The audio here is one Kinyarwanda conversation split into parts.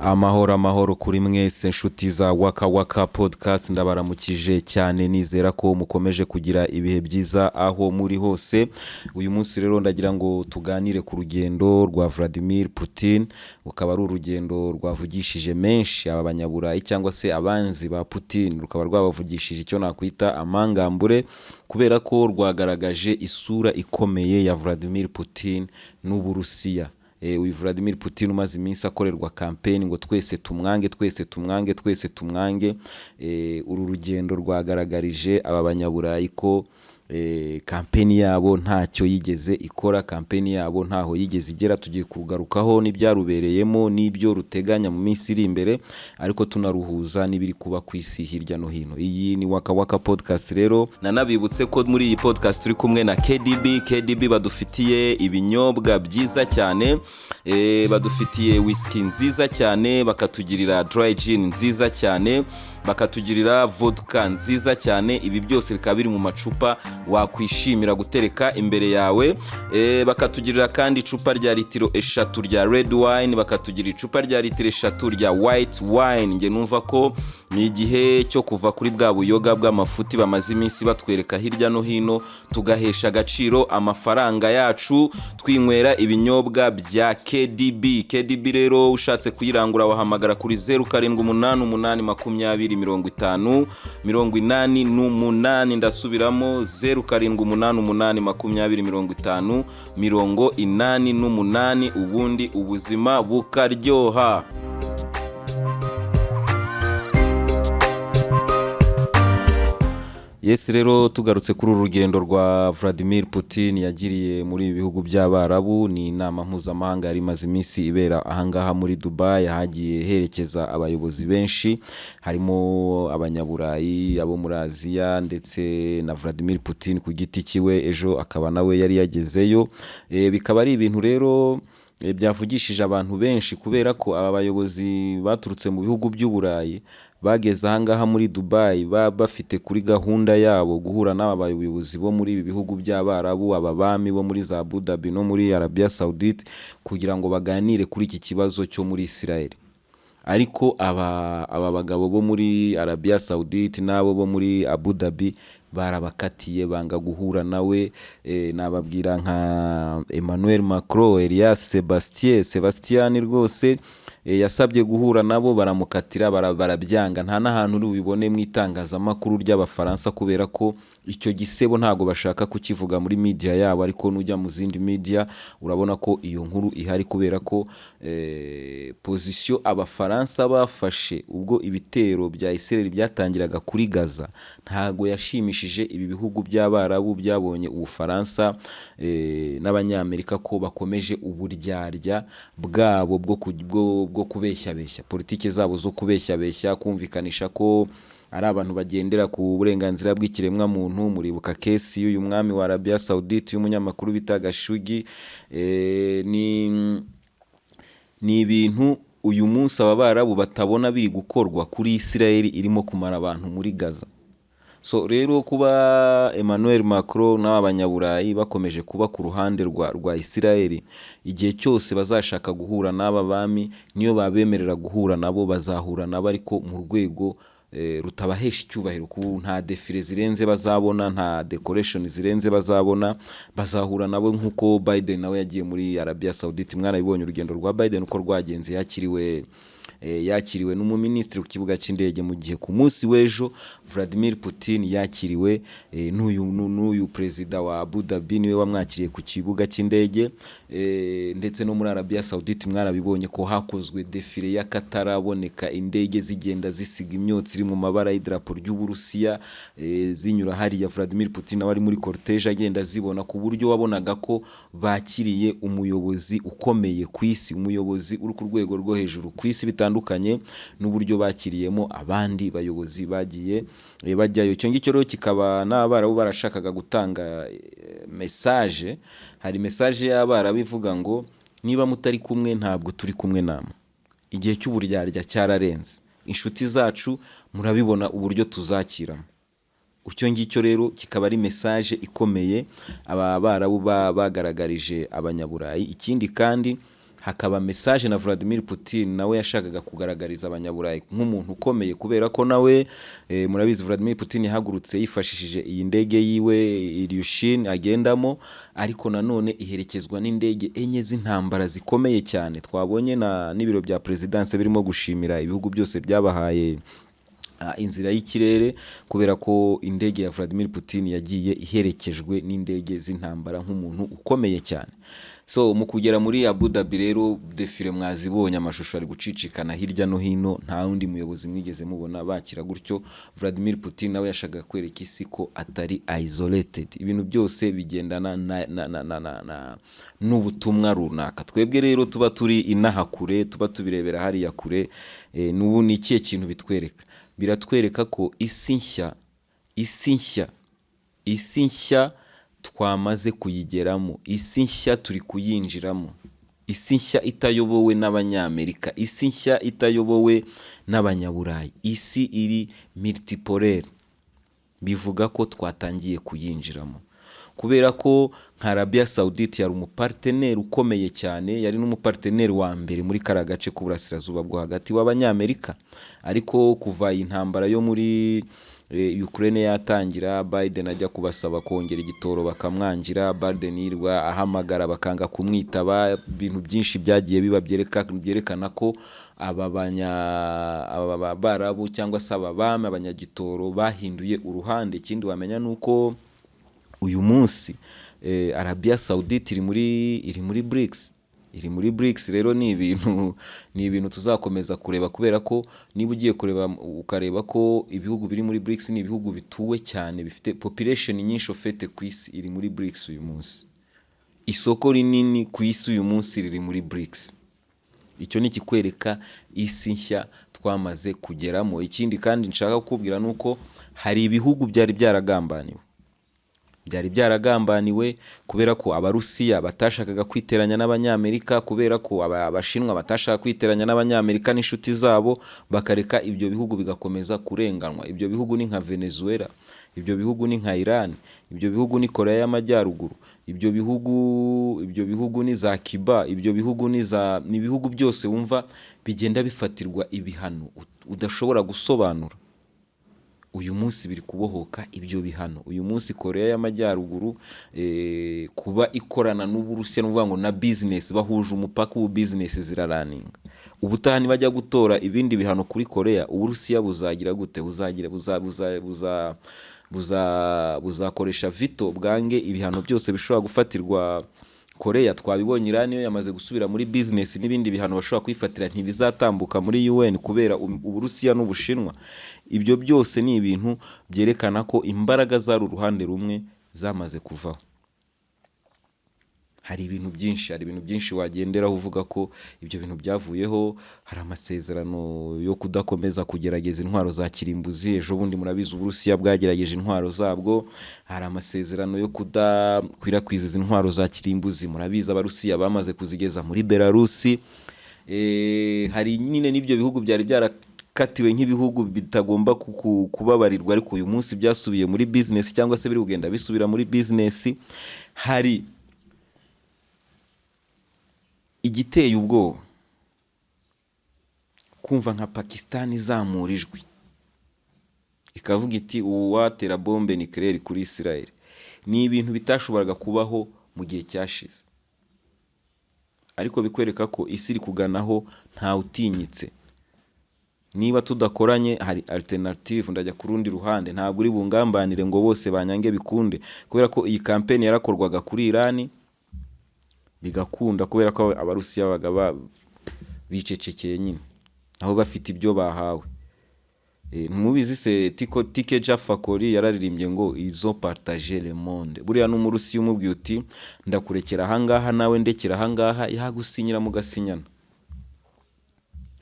Amahoro, amahoro kuri mwese, nshuti za Waka Waka Podcast. Ndabaramukije cyane, nizera ko mukomeje kugira ibihe byiza aho muri hose. Uyu munsi rero ndagira ngo tuganire ku rugendo rwa Vladimir Putin, rukaba ari urugendo rwavugishije menshi aba banyaburayi cyangwa se abanzi ba Putin, rukaba rwabavugishije icyo nakwita amangambure, kubera ko rwagaragaje isura ikomeye ya Vladimir Putin n'Uburusiya. Uyu Vladimir Putin umaze iminsi akorerwa kampeni ngo twese tumwange, twese tumwange, twese tumwange. Uru rugendo rwagaragarije aba banyaburayi ko kampeni yabo ntacyo yigeze ikora, kampeni yabo ntaho yigeze igera. Tugiye kurugarukaho n'ibyarubereyemo n'ibyo ruteganya mu minsi iri imbere, ariko tunaruhuza n'ibiri kuba ku isi hirya no hino. Iyi ni Waka Waka Podcast. Rero nanabibutse ko muri iyi podcast turi kumwe na KDB. KDB badufitiye ibinyobwa byiza cyane, badufitiye whisky nziza cyane, bakatugirira dry gin nziza cyane, bakatugirira vodka nziza cyane. Ibi byose bikaba biri mu macupa wakwishimira gutereka imbere yawe. Bakatugirira kandi icupa rya litiro 3 rya red wine, bakatugira icupa rya litiro 3 rya white wine. Nge numva ko ni igihe cyo kuva kuri bwa buyoga bw'amafuti bamaze iminsi batwereka hirya no hino, tugahesha agaciro amafaranga yacu twinywera ibinyobwa bya KDB. KDB rero, ushatse kuyirangura wahamagara kuri 0788205088. Ndasubiramo: 0788205088, ubundi ubuzima bukaryoha. Yes, rero tugarutse kuri uru rugendo rwa Vladimir Putin yagiriye muri ibi bihugu by'Abarabu, ni inama mpuzamahanga yari imaze iminsi ibera ahangaha muri Dubai, hagiye herekeza abayobozi benshi, harimo Abanyaburayi, abo muri Aziya, ndetse na Vladimir Putin ku giti kiwe, ejo akaba nawe yari yagezeyo. Bikaba ari ibintu rero byavugishije abantu benshi, kubera ko aba bayobozi baturutse mu bihugu by'Uburayi bageze ahangaha muri Dubai bafite kuri gahunda yabo guhura n'aba bayobozi bo muri ibi bihugu by'Abarabu, aba bami bo muri za Abu Dhabi no muri Arabia Saudite, kugira ngo baganire kuri iki kibazo cyo muri Israel. Ariko aba bagabo bo muri Arabia Saudite n'abo bo muri Abu Dhabi barabakatiye, banga guhura nawe. Nababwira nka Emmanuel Macron, Elias Sebastien Sebastian rwose yasabye guhura nabo, baramukatira, barabyanga. Nta n'ahantu uri bubibone mu itangazamakuru ry'Abafaransa, kubera ko icyo gisebo ntabwo bashaka kukivuga muri media yabo, ariko nujya mu zindi media urabona ko iyo nkuru ihari, kubera ko position Abafaransa bafashe ubwo ibitero bya Israel byatangiraga kuri Gaza ntago yashimishije ibi bihugu by'Abarabu byabonye Ubufaransa n'Abanyamerika ko bakomeje uburyarya bwabo bwo kubeshyabeshya, politiki zabo zo kubeshyabeshya, kumvikanisha ko ari abantu bagendera ku burenganzira bw'ikiremwamuntu. Muribuka case y'uyu mwami wa Arabia Saudite y'umunyamakuru bita Khashoggi. Ni ibintu uyu munsi aba Barabu batabona biri gukorwa kuri Israel irimo kumara abantu muri Gaza. So rero kuba Emmanuel Macron n'aba banyaburayi bakomeje kuba ku ruhande rwa Israel, igihe cyose bazashaka guhura n'aba bami, niyo babemerera guhura nabo, bazahura nabo ariko mu rwego rutabahesha icyubahiro, ku nta défilé zirenze bazabona, nta decoration zirenze bazabona. Bazahura nabo nk'uko Biden nawe yagiye muri Arabia Saudite. Mwarabibonye urugendo rwa Biden uko rwagenze, yakiriwe n'umuminisitiri ku kibuga cy'indege, mu gihe ku munsi w'ejo Vladimir Putin yakiriwe n'uyu perezida wa Abu Dhabi, niwe wamwakiriye ku kibuga cy'indege. Ndetse no muri Arabia Saudite mwarabibonye ko hakozwe défilé y'akataraboneka, indege zigenda zisiga imyotsi iri mu mabara y'idarapo ry'Uburusiya, zinyura hariya, Vladimir Putin nawe ari muri cortège agenda azibona, ku buryo wabonaga ko bakiriye umuyobozi ukomeye ku isi, umuyobozi uri ku rwego rwo hejuru ku isi, bitandukanye n'uburyo bakiriyemo abandi bayobozi bagiye bajyayo. Icyo ngicyo rero kikaba n'Abarabu barashakaga gutanga message. Hari message y'Abarabu ivuga ngo niba mutari kumwe, ntabwo turi kumwe namwe, igihe cy'uburyarya cyararenze, inshuti zacu murabibona uburyo tuzakiramo. Icyo ngicyo rero kikaba ari message ikomeye aba Barabu bagaragarije Abanyaburayi. Ikindi kandi Hakaba message na Vladimir Putin nawe yashakaga kugaragariza Abanyaburayi nk'umuntu ukomeye, kubera ko nawe murabizi, Vladimir Putin yahagurutse yifashishije iyi ndege yiwe Ilyushin agendamo, ariko nanone iherekezwa n'indege enye z'intambara zikomeye cyane. Twabonye na n'ibiro bya perezidanse birimo gushimira ibihugu byose byabahaye inzira y'ikirere, kubera ko indege ya Vladimir Putin yagiye iherekejwe n'indege z'intambara nk'umuntu ukomeye cyane. So mu kugera muri Abu Dhabi rero, défilé mwazibonye, amashusho ari gucicikana hirya no hino. Nta wundi muyobozi mwigeze mubona bakira gutyo. Vladimir Putin nawe yashakaga kwereka isi ko atari isolated. Ibintu byose bigendana na n'ubutumwa runaka. Twebwe rero tuba turi inaha kure, tuba tubirebera hariya kure, n'ubu ni ikihe kintu bitwereka? Biratwereka ko isi nshya, isi nshya, isi nshya twamaze kuyigeramo, isi nshya turi kuyinjiramo, isi nshya itayobowe n'Abanyamerika, isi nshya itayobowe n'Abanyaburayi, isi iri multipolaire. Bivuga ko twatangiye kuyinjiramo, kubera ko nka Arabia Saudite yari umupartner ukomeye cyane, yari n'umupartner wa mbere muri kariya gace k'uburasirazuba bwo hagati w'Abanyamerika. Ariko kuva iyi ntambara yo muri Ukraine yatangira, Biden ajya kubasaba kongera igitoro bakamwangira, Biden yirirwa ahamagara bakanga kumwitaba, ibintu byinshi byagiye biba byerekana ko aba Barabu cyangwa se aba bami abanyagitoro bahinduye uruhande. Ikindi wamenya ni uko uyu munsi Arabia Saudite iri muri BRICS, iri muri BRICS. Rero ni ibintu tuzakomeza kureba, kubera ko niba ugiye kureba ukareba ko ibihugu biri muri BRICS ni ibihugu bituwe cyane, bifite population nyinshi ofete ku isi iri muri BRICS uyu munsi. Isoko rinini ku isi uyu munsi riri muri BRICS. Icyo ni ikikwereka isi nshya twamaze kugeramo. Ikindi kandi nshaka kukubwira ni uko hari ibihugu byari byaragambaniwe, byari byaragambaniwe kubera ko Abarusiya batashakaga kwiteranya n'Abanyamerika, kubera ko Abashinwa batashaka kwiteranya n'Abanyamerika n'inshuti zabo, bakareka ibyo bihugu bigakomeza kurenganwa. Ibyo bihugu ni nka Venezuela, ibyo bihugu ni nka Iran, ibyo bihugu ni Korea y'Amajyaruguru, ibyo bihugu ni za Cuba, ibyo bihugu ni ibihugu byose wumva bigenda bifatirwa ibihano udashobora gusobanura. Uyu munsi biri kubohoka ibyo bihano. Uyu munsi Korea y'Amajyaruguru kuba ikorana n'Uburusiya, ni ukuvuga ngo na business bahuje umupaka, ubu business zirarunninga. Ubutaha nibajya gutora ibindi bihano kuri Korea, Uburusiya buzagira gute? Buzagira buza buza buza buza buzakoresha veto, bwange ibihano byose bishobora gufatirwa Korea. Twabibonye, Iran yo yamaze gusubira muri business, n'ibindi bihano bashobora kwifatira ntibizatambuka muri UN kubera Uburusiya n'Ubushinwa. Ibyo byose ni ibintu byerekana ko imbaraga zari uruhande rumwe zamaze kuvaho. Hari ibintu byinshi wagenderaho uvuga ko ibyo bintu byavuyeho. Hari amasezerano yo kudakomeza kugerageza intwaro za kirimbuzi. Ejo bundi murabizi, Uburusiya bwagerageje intwaro zabwo. Hari amasezerano yo kudakwirakwiza izi ntwaro za kirimbuzi. Murabizi, Abarusiya bamaze kuzigeza muri Belarusi. Hari nyine n'ibyo bihugu byari byarakatiwe nk'ibihugu bitagomba kubabarirwa, ariko uyu munsi byasubiye muri business cyangwa se biri kugenda bisubira muri business. Hari igiteye ubwoba kumva nka Pakistan izamura ijwi ikavuga iti: "Uwatera bombe nucléaire kuri Israel." Ni ibintu bitashoboraga kubaho mu gihe cyashize, ariko bikwereka ko isi iri kuganaho ntawe utinyitse. Niba tudakoranye, hari alternative, ndajya ku rundi ruhande. Ntabwo uri bungambanire ngo bose banyange bikunde, kubera ko iyi campaign yarakorwaga kuri Irani bigakunda, kubera ko Abarusiya babaga bicecekeye nyine, nabo bafite ibyo bahawe. Ntimubizi se tiko Tiken Jah Fakoly yararirimbye ngo "Ils ont partagé le monde"? Buriya n'Umurusiya umubwiye uti: "Ndakurekera ahangaha, nawe ndekera ahangaha", yagusinyira mugasinyana.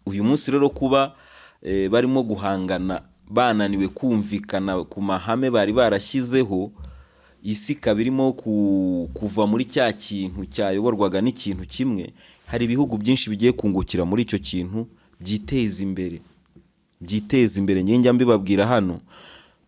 Uyu munsi rero kuba barimo guhangana, bananiwe kumvikana ku mahame bari barashyizeho, isi ikaba irimo kuva muri cya kintu cyayoborwaga n'ikintu kimwe, hari ibihugu byinshi bigiye kungukira muri icyo kintu, byiteza imbere, byiteza imbere. Njye njya mbibabwira hano.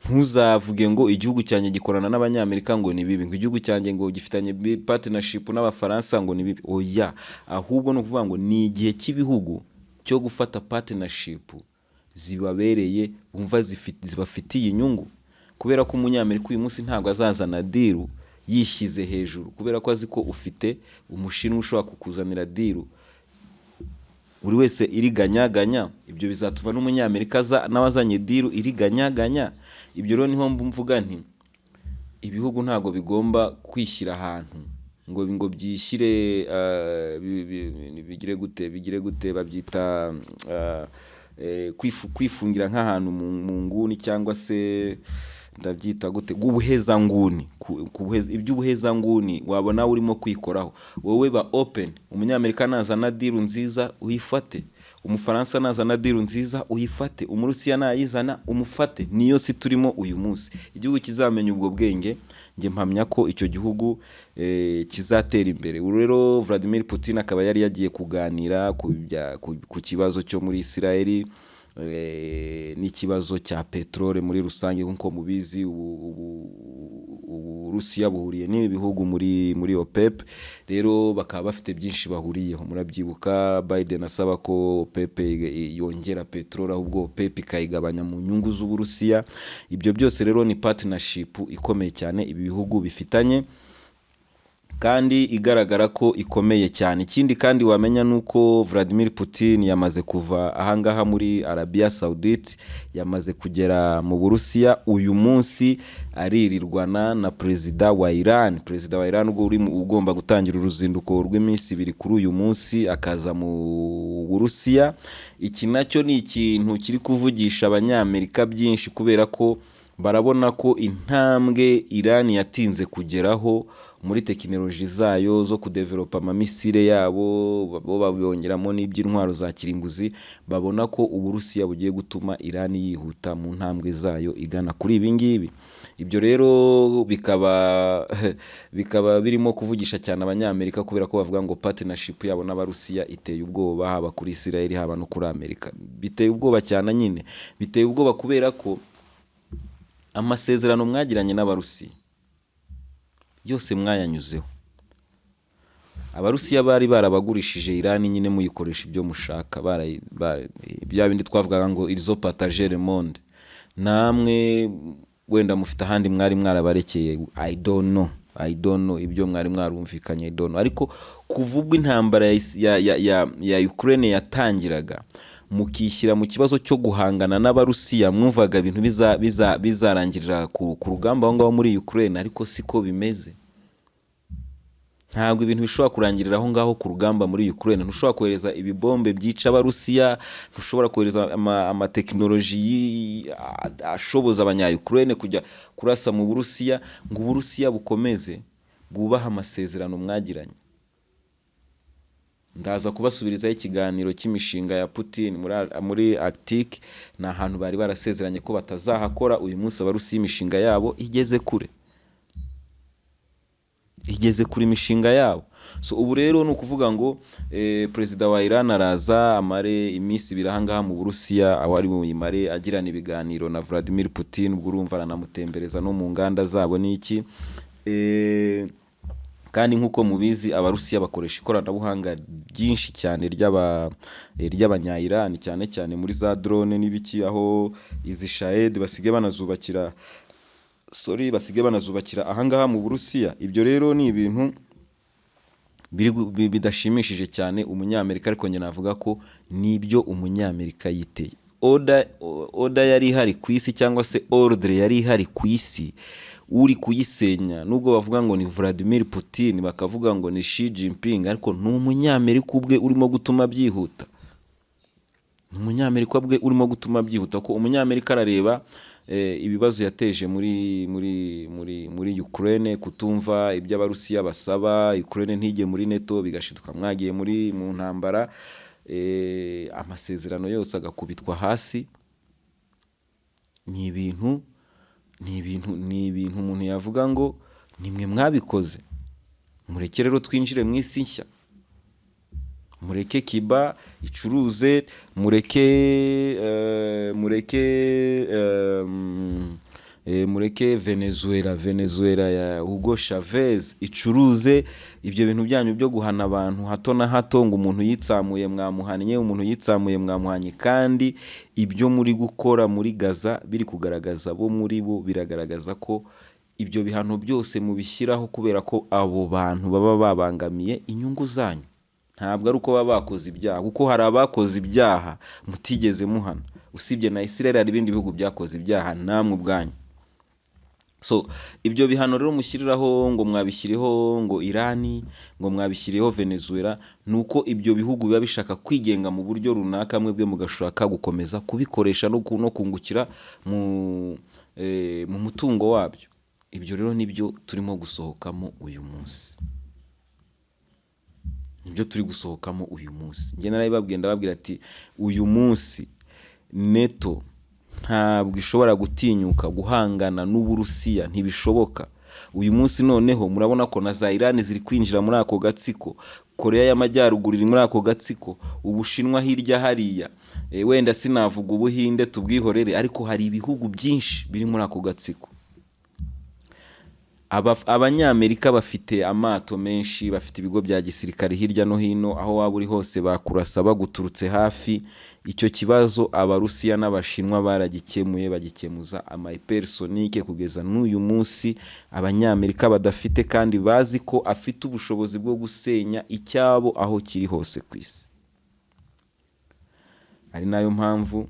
Ntuzavuge ngo igihugu cyanjye gikorana n'Abanyamerika ngo ni bibi, ngo igihugu cyanjye ngo gifitanye partnership n'Abafaransa ngo ni bibi. Oya, ahubwo ni ukuvuga ngo ni igihe cy'ibihugu cyo gufata partnership zibabereye, bumva zibafitiye inyungu, kubera ko Umunyamerika uyu munsi ntabwo azazana deal yishyize hejuru kubera ko azi ko ufite Umushinwa ushobora kukuzanira deal. Buri wese iriganyaganya. Ibyo bizatuma n'Umunyamerika aza nawe azanye deal iriganyaganya. Ibyo rero niho mvuga nti ibihugu ntabwo bigomba kwishyira ahantu ngo byishyire, bigire gute, bigire gute, babyita kwifungira nk'ahantu mu nguni, cyangwa se ndabyita gute, ubuhezanguni. Iby'ubuhezanguni wabona urimo kwikoraho. Wowe ba open. Umunyamerika nazana deal nziza, uyifate. Umufaransa nazana deal nziza, uyifate. Umurusiya nayizana, umufate. Niyo si turimo uyu munsi. Igihugu kizamenya ubwo bwenge, njye mpamya ko icyo gihugu kizatera imbere. Ubu rero Vladimir Putin akaba yari yagiye kuganira ku kibazo cyo muri Isirayeli n'ikibazo cya peteroli muri rusange. Nk'uko mubizi, Uburusiya buhuriye n'ibi bihugu muri OPEP. Rero bakaba bafite byinshi bahuriyeho. Murabyibuka Biden asaba ko OPEP yongera peteroli, ahubwo OPEP ikayigabanya mu nyungu z'Uburusiya. Ibyo byose rero ni partnership ikomeye cyane ibi bihugu bifitanye kandi igaragara ko ikomeye cyane. Ikindi kandi wamenya ni uko Vladimir Putin yamaze kuva ahangaha muri Arabia Saudite, yamaze kugera mu Burusiya. Uyu munsi aririrwana na perezida wa Iran. Perezida wa Iran ubwo uri ugomba gutangira uruzinduko rw'iminsi 2 kuri uyu munsi, akaza mu Burusiya. Iki nacyo ni ikintu kiri kuvugisha Abanyamerika byinshi, kubera ko barabona ko intambwe Iran yatinze kugeraho muri tekinoloji zayo zo kudevelopa amamisire yabo, bo babongeramo n'iby'intwaro za kirimbuzi, babona ko Uburusiya bugiye gutuma Iran yihuta mu ntambwe zayo igana kuri ibi ngibi. Ibyo rero bikaba birimo kuvugisha cyane Abanyamerika, kubera ko bavuga ngo partnership yabo n'Abarusiya iteye ubwoba, haba kuri Israel, haba no kuri Amerika. Biteye ubwoba cyane nyine, biteye ubwoba kubera ko amasezerano mwagiranye n'Abarusiya yose mwayanyuzeho. Abarusiya bari barabagurishije Irani nyine, muyikoresha ibyo mushaka, bya bindi twavugaga ngo ils ont partagé le monde. Namwe wenda mufite ahandi mwari mwarabarekeye, I don't know, I don't know ibyo mwari mwarumvikanye, I don't know. Ariko kuva ubwo intambara ya Ukraine yatangiraga, mukishyira mu kibazo cyo guhangana n'Abarusiya, mwumvaga ibintu bizarangirira ku rugamba aho ngaho muri Ukraine, ariko siko bimeze. Ntabwo ibintu bishobora kurangirira aho ngaho ku rugamba muri Ukraine. Ntushobora kohereza ibibombe byica Abarusiya, ntushobora kohereza amatekinoloji ashoboza Abanya-Ukraine kujya kurasa mu Burusiya, ngo Uburusiya bukomeze bwubahe amasezerano mwagiranye. Ndaza kubasubirizaho ikiganiro cy'imishinga ya Putin muri Arctic. Ni ahantu bari barasezeranye ko batazahakora. Uyu munsi Abarusiya imishinga yabo igeze kure, igeze kure imishinga yabo. So ubu rero ni ukuvuga ngo perezida wa Iran araza amare iminsi 2 ahangaha mu Burusiya, aho ari buyimare agirana ibiganiro na Vladimir Putin. Ubwo urumva aranamutembereza no mu nganda zabo n'iki. Kandi nk'uko mubizi, Abarusiya bakoresha ikoranabuhanga ryinshi cyane ry'Abanya-Iran, cyane cyane muri za drone n'ibiki, aho izi Shahed basigaye banazubakira, sorry, basigaye banazubakira ahangaha mu Burusiya. Ibyo rero ni ibintu bidashimishije cyane Umunyamerika, ariko njye navuga ko nibyo Umunyamerika yiteye. Order yari ihari ku isi, cyangwa se ordre yari ihari ku isi, uri kuyisenya, nubwo bavuga ngo ni Vladimir Putin, bakavuga ngo ni Xi Jinping, ariko ni Umunyamerika ubwe urimo gutuma byihuta. Ni Umunyamerika ubwe urimo gutuma byihuta, ko Umunyamerika arareba ibibazo yateje muri Ukraine, kutumva ibyo Abarusiya basaba, Ukraine ntige muri NATO, bigashiduka mwagiye mu ntambara, amasezerano yose agakubitwa hasi. Ni ibintu umuntu yavuga ngo nimwe mwabikoze. Mureke rero twinjire mu isi nshya, mureke Cuba icuruze, mureke Mureke Venezuela ya Hugo Chavez icuruze. Ibyo bintu byanyu byo guhana abantu hato na hato, ngo umuntu yitsamuye mwamuhannye, umuntu yitsamuye mwamuhannye, kandi ibyo muri gukora muri Gaza biri kugaragaza bo muri bo, biragaragaza ko ibyo bihano byose mubishyiraho kubera ko abo bantu baba babangamiye inyungu zanyu. Ntabwo ari uko baba bakoze ibyaha, kuko hari abakoze ibyaha mutigeze muhana. Usibye na Israel, hari ibindi bihugu byakoze ibyaha namwe ubwanyu. So ibyo bihano rero mushyiriraho ngo mwabishyiriho ngo Irani, ngo mwabishyiriyeho Venezuela, ni uko ibyo bihugu biba bishaka kwigenga mu buryo runaka, mwebwe mugashaka gukomeza kubikoresha no kungukira mu mutungo wabyo. Ibyo rero nibyo turimo gusohokamo uyu munsi, nibyo turi gusohokamo uyu munsi. Njye narabibabwiye, ndababwira ati uyu munsi NATO ntabwo ishobora gutinyuka guhangana n'Uburusiya, ntibishoboka. Uyu munsi noneho murabona ko na za Irani ziri kwinjira muri ako gatsiko, Koreya y'Amajyaruguru iri muri ako gatsiko, Ubushinwa hirya hariya, wenda sinavuga Ubuhinde tubwihorere, ariko hari ibihugu byinshi biri muri ako gatsiko. Abanyamerika bafite amato menshi, bafite ibigo bya gisirikare hirya no hino, aho waba uri hose bakurasa baguturutse hafi. Icyo kibazo Abarusiya n'Abashinwa baragikemuye, bagikemuza ama hypersonique kugeza n'uyu munsi Abanyamerika badafite, kandi bazi ko afite ubushobozi bwo gusenya icyabo aho kiri hose ku isi. Ari nayo mpamvu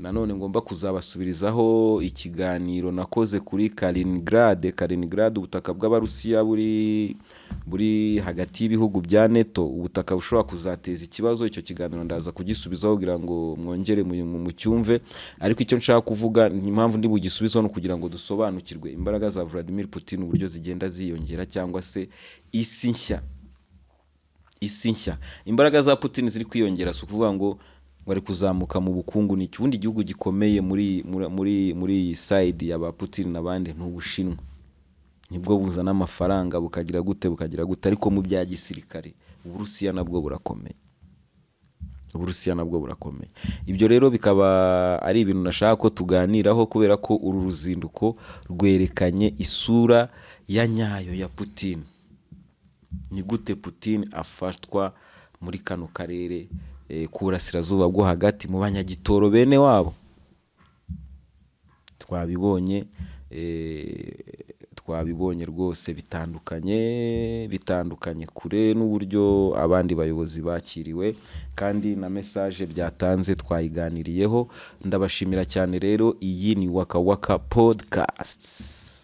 nanone ngomba kuzabasubirizaho ikiganiro nakoze kuri Kaliningrad. Kaliningrad, ubutaka bw'Abarusiya buri hagati y'ibihugu bya NATO, ubutaka bushobora kuzateza ikibazo. Icyo kiganiro ndaza kugisubizaho kugira ngo mwongere mucyumve. Ariko icyo nshaka kuvuga, impamvu ndi bugisubizeho, ni ukugira ngo dusobanukirwe imbaraga za Vladimir Putin uburyo zigenda ziyongera, cyangwa se isi nshya, isi nshya. Imbaraga za Putin ziri kwiyongera, si ukuvuga ngo ari kuzamuka mu bukungu. Ni ubundi igihugu gikomeye muri iyi side ya ba Putin n'abandi ni Ubushinwa, nibwo buzana amafaranga, bukagira gute, bukagira gute. Ariko mu bya gisirikare Uburusiya nabwo burakomeye, Uburusiya nabwo burakomeye. Ibyo rero bikaba ari ibintu nashaka ko tuganiraho, kubera ko uru ruzinduko rwerekanye isura ya nyayo ya Putin. Ni gute Putin afatwa muri kano karere k'uburasirazuba bwo hagati mu banyagitoro bene wabo? Twabibonye, twabibonye rwose, bitandukanye kure n'uburyo abandi bayobozi bakiriwe, kandi na message byatanze twayiganiriyeho. Ndabashimira cyane rero. Iyi ni Waka Waka Podcast.